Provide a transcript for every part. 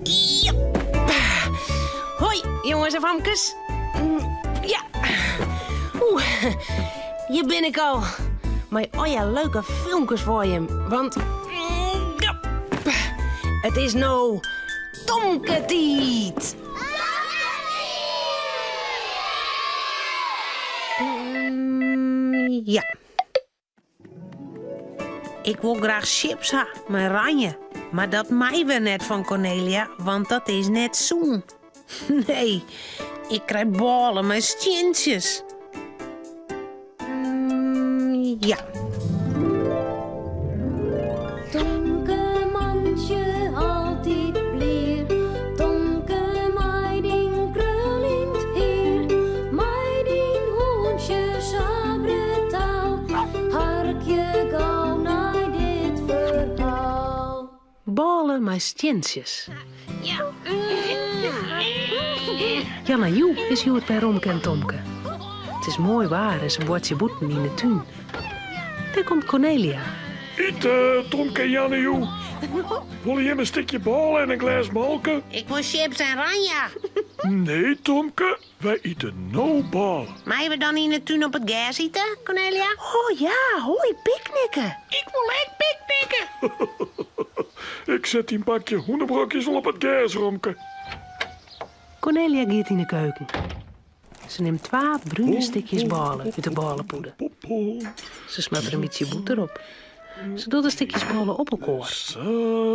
Jep. Hoi, jonges en famkes. Ja. Oeh, hjir bin ik al. Mei allegear leuke filmkes foar jim. Want ja, it is no Tomke-tiid. Ja. Ik wol graach chips ha mei ranje, mar dat mei wer net fan Cornelia, want dat is net sûn. Nee, ik krij bôle mei stientsjes. Mm, ja. Tomke mantsje altyd blier, Tomke mei dyn kruljend hier, mei dyn hûntsje sa brutaal, harkje gau nei dit ferhaal. Bôle mei stientsjes. Janna Joe is hjoed by Romke en Tomke. It is moai waar en se boartsje bûten yn de tún. Dêr komt Cornelia. Ite, Tomke en Janna Joe. Wolle jim in stikje bôle en in glês molke? Ik wol chips en ranja. Nee, Tomke, wy ite no bôle. Meie we dan yn de tún op it gers ite, Cornelia? Oh ja, hoi, picknicken. Ik wol ek picknicken. Ik set dyn bakje hûnebrokjes wol op it gers, Romke. Cornelia giet yn de keuken. Se nimt twa brune stikjes bôle út de bôlepûde. Se smart der in bytsje bûter op. Se docht de stikjes bôle op elkoar,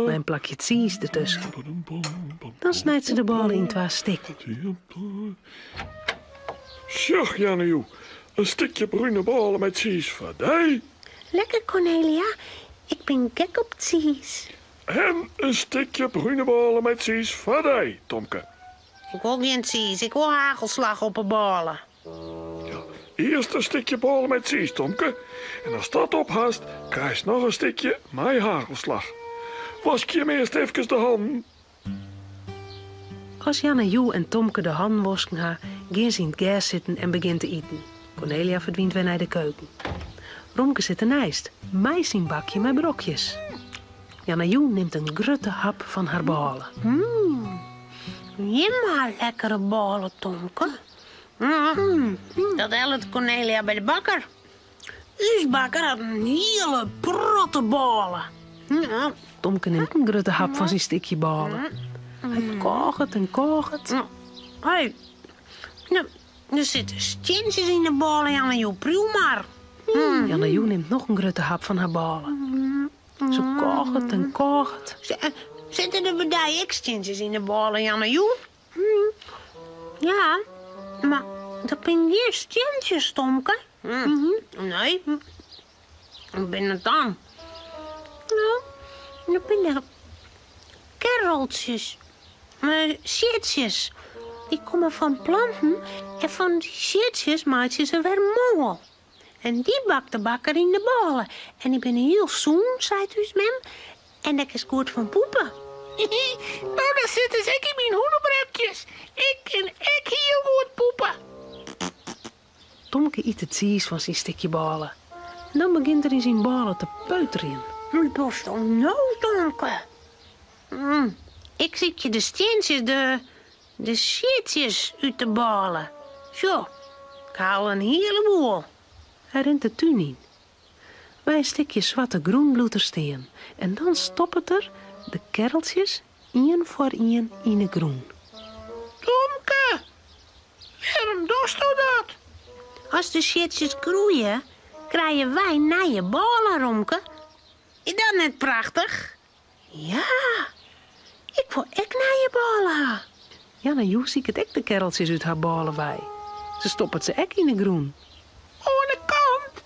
mei in plakje tsiis dertusken. Dan snijt se de bôle yn twa stikken. Sjoch, Jannejoe, in stikje brune bôle mei tsiis foar dy. Lekker, Cornelia. Ik bin gek op tsiis. En in stikje brune bôle mei tsiis foar dy, Tomke. Ik wol gjin tsiis, ik wol hagelslach op 'e bôle. Ja, earst in stikje bôle mei tsiis, Tomke. En ast dat op hast, krijst noch in stikje mei hagelslach. Wask jim earst efkes de hannen. As Janna Joe en Tomke de hannen wosken ha, gean se yn it gers sitten en begjint te iten. Cornelia ferdwynt wer nei de keuken. Romke sit derneist, mei syn bakje mei brokjes. Janna Joe nimt in grutte hap fan har bôle. Mmm, jim ha lekkere bôle, Tomke. Mm, dat hellet Cornelia by de bakker. Us bakker hat in hiele protte bôle. Ja. Tomke nimt in grutte hap fan syn stikje bôle. Hy kôget en kôget. Hé, der sitte stientsjes yn de bôle, Janna Joe, priuw mar. Janna Joe nimt noch in grutte hap fan har bôle. Se kôget en kôget. Sitte der by dy ek stientsjes yn de bôle, Janna Joe? Ja, mar dat binne gjin stientsjes, Tomke. Nee, wat binne it dan? No, dat binne kerreltsjes, siedsjes. Dy komme fan planten en fan dy siedsjes meitsje se wer moal. En dy bakt de bakker yn de bôle. En dy binne hiel sûn, seit ús mem. En dêr kinst goed fan poepe. No, dat sitte se ek yn myn hûnebrokjes. Ik kin ek hiel goed poepe. Tomke yt de tsiis fan syn stikje bôle. En dan begjint er yn syn bôle te peuterjen. Wat dochsto no, Tomke? Ik sykje de stientsjes, de De siedsjes út de bôle. Sjoch, ik ha al in hiele boel. Hy rint de tún yn. By in stikje swarte grûn bliuwt er stean en dan stoppet er de kerreltsjes ien foar ien yn 'e grûn. Tomke, wêrom dochsto dat? As de siedsjes groeie, krije wy nije bôle, Romke. Is dat net prachtich? Ja, ik wol ek nije bôle ha. Janna Joe siket ek de kerreltsjes út har bôle wei. Se stoppet se ek yn 'e grûn. Oan 'e kant,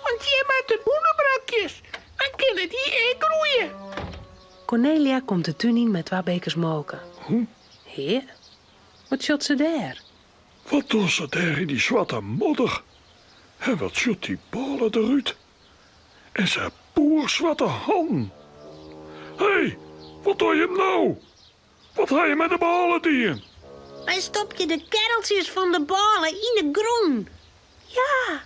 want hjir moatte hûnebrokjes, dan kinne dy ek groeie. Cornelia komt de tún yn mei twa bekers molke. Hea, wat sjocht se dêr? Wat docht se dêr yn dy swarte modder? En wat sjocht dy bôle derút? En se hat poerswarte hannen. Hé, wat dogge jim no? Wat ha jim mei de bôle dien? Wy stopje de kerreltsjes fan de bôle yn de grûn. Ja,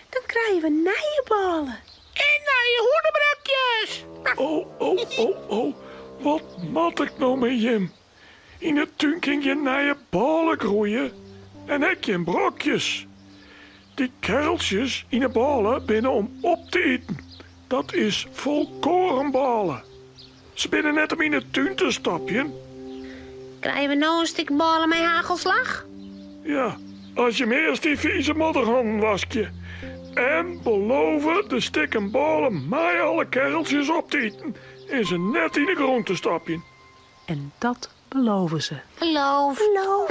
dan krije we nije bôle. En nije hûnebrokjes. Oh, oh, oh, oh, wat moat ik no mei jim? Yn 'e tún kin gjin nije bôle groeie en ek gjin brokjes. Dy kerltsjes yn 'e bôle binne om op te iten. Dat is folkoarenbôle. Se binne net om yn 'e tún te stopjen. Krije we no in stik bôle mei hagelslach? Ja, as jim earst dy fize modderhannen waskje. En belove de stikken bôle mei alle kerltsjes op te iten en se net yn 'e grûn te stopjen. En dat belove se. Beloofd. Oh,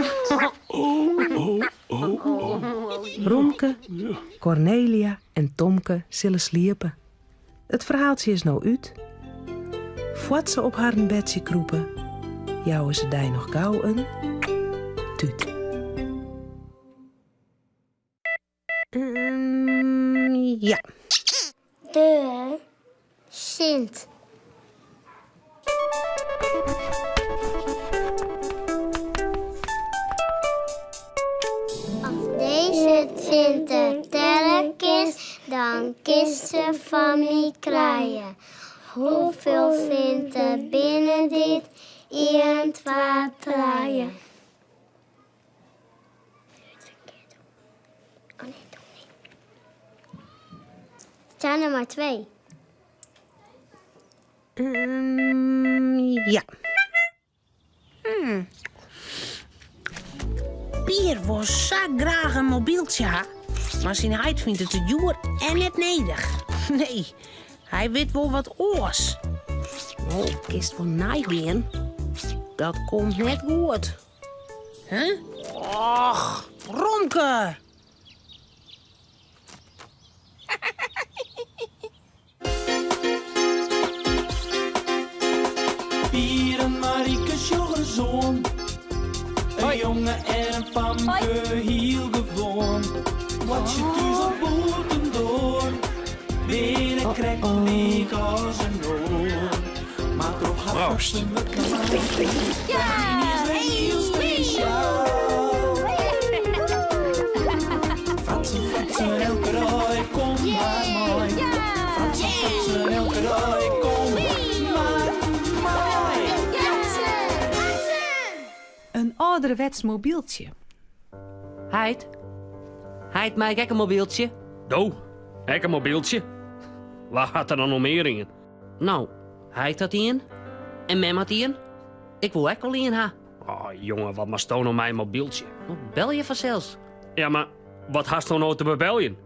oh, oh, oh. Romke, Kornelia en Tomke sille sliepe. It ferhaaltsje is no út. Foar't se op harren bedsje krûpe, jouwe se dy noch gau in tút. Ja. De Sint. As dizze Sinte telle kinst, dan kinst se fan my krije. Hoefolle sinten binne dit? Ien, twa, trije. It zijn er maar twee. Ja. Pier wol sa graach in mobyltsje ha, mar syn heit fynt it te djoer en net nedich. Nee, hy wit wol wat oars. No, kinst wol neigean. Dat komt net goed. Huh? Och, Romke! Pier en Marike sjoch ris oan. In jonge en in famke, hiel gewoan. Boartsje thús of bûtendoar, binne krekt lyk as in oar. Mar troch har Proost. wurdt yniens wer hiel spesjaal. Fratsen, fratsen, elke dei, kom mar mei. Fratsen, fratsen, elke dei, kom mar mei. In âlderwets mobyltsje. Heit, heit, mei ik ek in mobyltsje? Do, ek in mobyltsje? Wa hat der dan noch mear ien? No, heit hat ien en mem hat ien. Ik wol ek wol ien ha. Oh, jonge, wat moatsto no mei in mobyltsje? No, belje fansels. Ja, mar wat hasto no te bebeljen?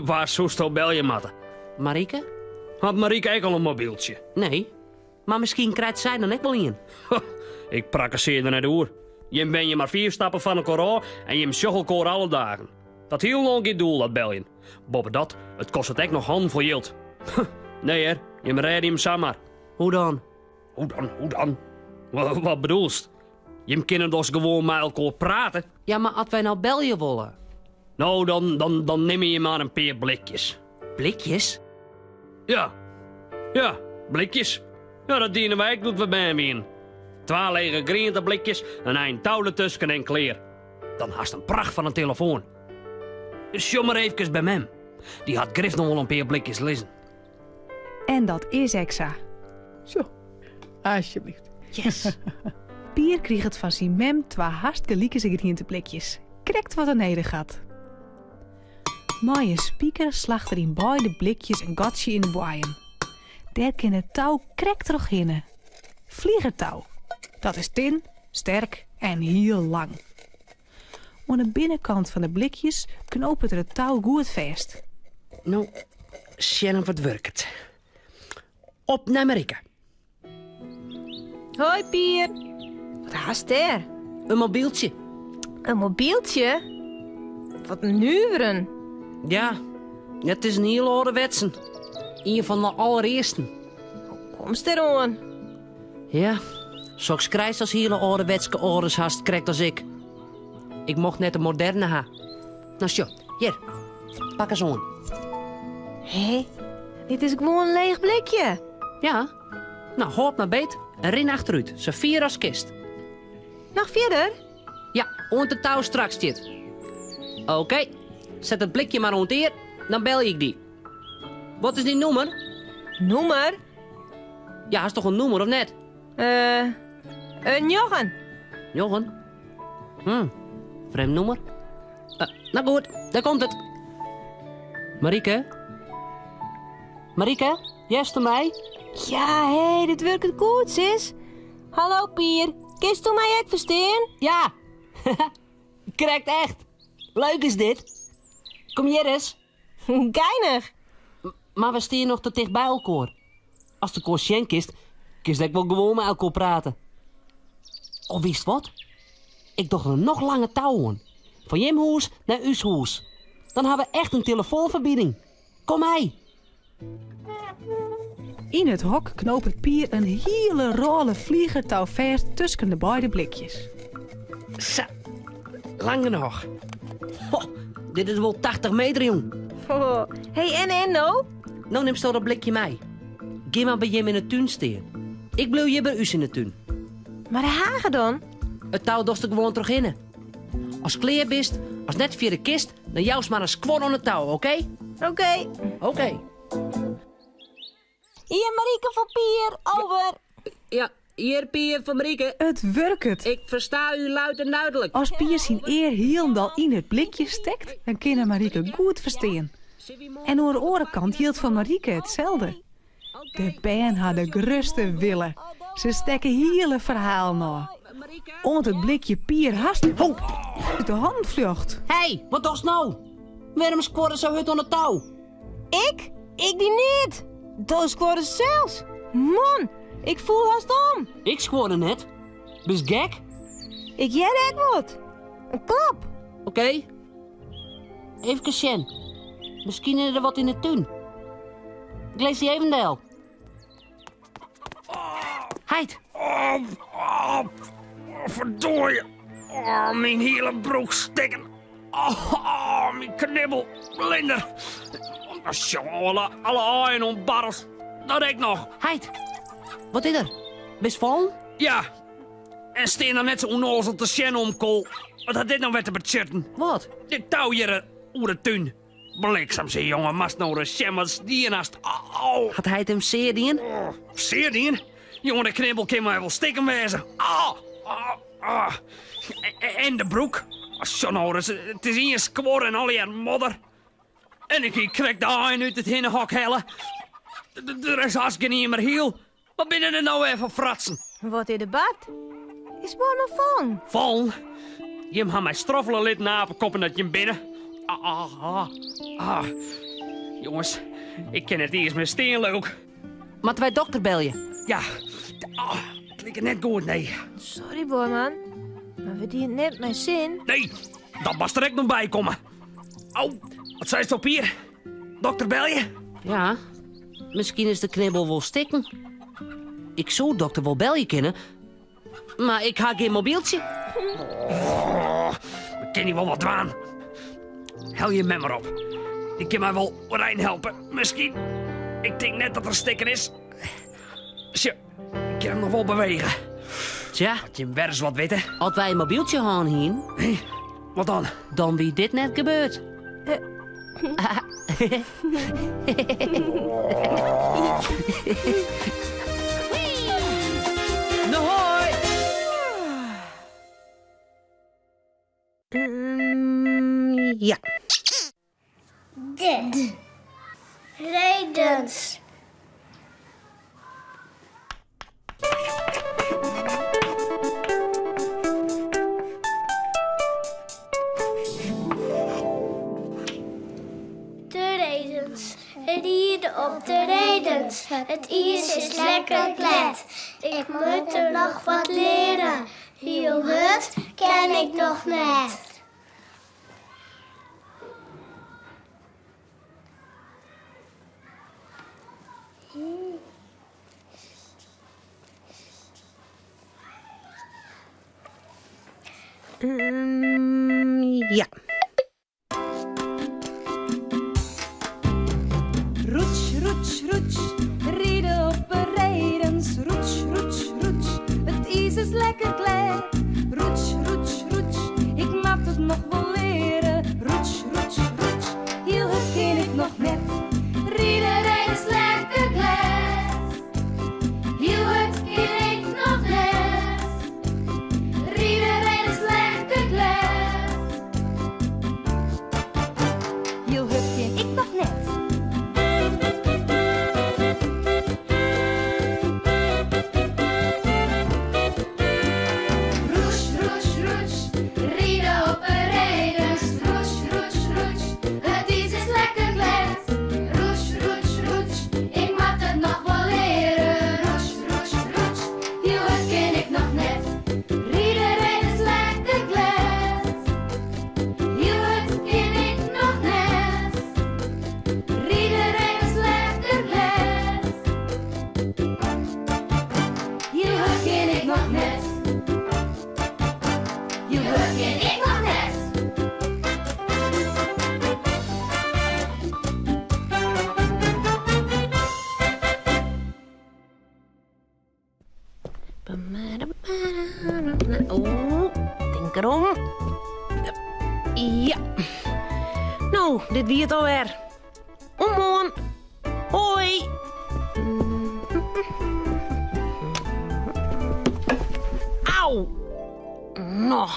Wa soesto belje moatte? Marike? Hat Marike ek al in mobyltsje? Nee, mar miskien krijt sy dan ek wol ien. Ik prakkesear der net oer. Jim wenje mar 5 stappen fan elkoar ôf en jim sjogge elkoar alle dagen. Dat hielendal gjin doel, dat beljen. Boppedat, it kostet ek noch hannen fol jild. Nee hear, jim rêde jim samar. Hoe dan? Hoe dan, hoe dan? Wat bedoelst? Jim kinne dochs gewoan mei elkoar prate? Ja, mar as wy no belje wolle? No, dan, dan, dan nimme jim mar in pear blikjes. Blikjes? Ja, ja, blikjes. Ja, dat diene wy ek doe't we bern wienen. Twa lege grienteblikjes, in ein tou dertusken en klear. Dan hast in pracht fan in telefoan. Sjoch mar eefkes by mem. Dy hat grif noch wol in pear blikjes lizzen. En dat is ek sa. Zo, alsjeblieft. Yes! Pier kriget fan syn mem twa hast gelikense grienteblikjes, krekt wat er nedich hat. Mei in spiker slacht er yn beide blikjes in gatsje yn de boaiem. Dêr kin it tou krekt trochhinne. Vliegertou. Dat is tin, sterk en hiel lang. Oan de binnenkant fan de blikjes knopet er it tou goed fêst. No, sjen oft it wurket. Op nei Marike. Hoi Pier. Wat hast dêr? In mobyltsje. In mobyltsje? Wat nuveren. Ja, it is in hiel âlderwetsen. Ien fan de allerearsten. Hoe komst dêroan? Ja, soks krijst as hiele âlderwetske âlders hast, krekt as ik. Ik mocht net de moderne ha. No sjoch, hjir, pak ris oan. Hé, dit is gewoan in leech blikje. Ja, no hâld mar beet en rin achterút, sa fier as kinst. Noch fierder? Ja, oant it tou strak stiet. Oké, set it blikje mar oan it ear, dan belje ik dy. Wat is dyn nûmer? Nûmer? Ja, hast toch in nûmer of net? Eh, in njoggen. Njoggen? Hm, frjemd nûmer. Uh, no goed, dêr komt it. Marieke? Marieke, hearst my? Ja, hé, dit wurket goed, sis. Hallo Pier, kinsto my ek ferstean? Ja, krekt echt. Leuk is dit. Kom hjir ris. Geinich. Mar we stean noch te ticht by elkoar. Ast elkoar sjen kinst, kinst ek wol gewoan mei elkoar prate. Of witst wat? Ik doch der noch langer tou oan. Fan jim hûs nei ús hûs. Dan ha we echt in telefoanferbining. Kom mei! Yn it hok knopet Pier in hiele rôle fliegertou fêst tusken de beide blikjes. Sa, lang genôch. Ho, dit is wol 80 meter, jong. Oh, hey, en en no? No nimsto dat blikje mei. Gean mar by jim yn 'e tún stean. Ik bliuw hjir by ús yn 'e tún. Mar de hage dan? It tou dochst der gewoan trochhinne. Ast klear bist, ast net fierder kinst, dan joust mar in skuor oan it tou, oké? Oké. Oké. Hjir Marieke foar Pier, over. Ja, hjir Pier foar Marieke. It wurket. Ik fersta u luid en duidlik. As Pier syn ear hielendal yn it blikje stekt, dan kin er Marieke goed ferstean. En oan de oare kant jildt foar Marieke itselde. De bern ha de grutste wille. Se stekke hiele ferhalen ôf. Oant it blikje Pier hast út de hannen fljocht. Hé, wat dochst no? Wêrom skuorrest sa hurd oan it tou? Ik? Ik die neat! Do skuorrest sels! Man, ik foel hast om! Ik skuorde net. Bist gek? Ik hear ek wat. In klap. Oké. Efkes sjen. Miskien is der wat yn 'e tún. Ik lis dy even del. Heit! Oh, oh, ferdorie. Oh, myn hiele broek stikken. Oh, oh, myn knibbel, blinder. Oh, sjoch, alle, alle aaien oan barrels. Dat ek noch. Heit, wat is der? Bist fallen? Ja, en stean dan net sa ûnnoazel te sjen omkoal. Wat hat dit no wer te betsjutten? Wat? Dit tou hjir oer de tún. Bliksem, se jonge, moatst no ris sjen watst dien hast. Au! Hat heit him sear dien? Oh, sear dien? Jonge, de knibbel kin my wol stikken wêze. Au! Au! Au! En de broek. Sjoch no ris, it is ien skuor en allegear modder. En ik hie krekt de aaien út it hinnehok helle. Der is hast gjin ien mear hiel. Wat binne der no wer foar fratsen? Wat is der bard? Is buorman fallen? Fallen? Jim ha my stroffele litten apekoppen dat jim binne. Ah, ah, ah, ah. Jonges, ik kin net iens mear stean, leau 'k. Moatte wy dokter belje? Ja, ah, it liket net goed, nee. Sorry, buorman, mar we dienen net mei sin. Nee, dat moatst der ek noch by komme. Au, wat seist Pier? Dokter belje? Ja, miskien is de knibbel wol stikken. Ik soe dokter wol belje kinne, mar ik ha gjin mobieltsje. Oh, we kinne wol wat dwaan. Helje mem mar op. Dy kin my wol oerein helpe, miskien. Ik tink net dat er stikken is. Sjoch, ik kin him noch wol bewege. Tsja. As jim wer ris wat witte. As wy in mobieltsje hân hienen. Nee, wat dan? Dan wie dit net gebeurd. No hoi! Ja. De Redens. De redens. Ride op de redens. It iis is lekker glêd. Ik moat der noch wat leare. Hiel hurd kin ik noch net. Ja. Roets, roets, roets, ride op 'e redens. Roets, roets, roets, it iis is lekker glêd. Roets, roets, roets, ik moat it noch wol leare. Roets, roets, roets, hiel hurd kin ik noch net. Ride redens lekker glêd. Hiel hurd kin ik noch net. Ride. Oeh, tink derom. Ja. No, dit wie it alwer. Oant moarn. Hoi. Au. No.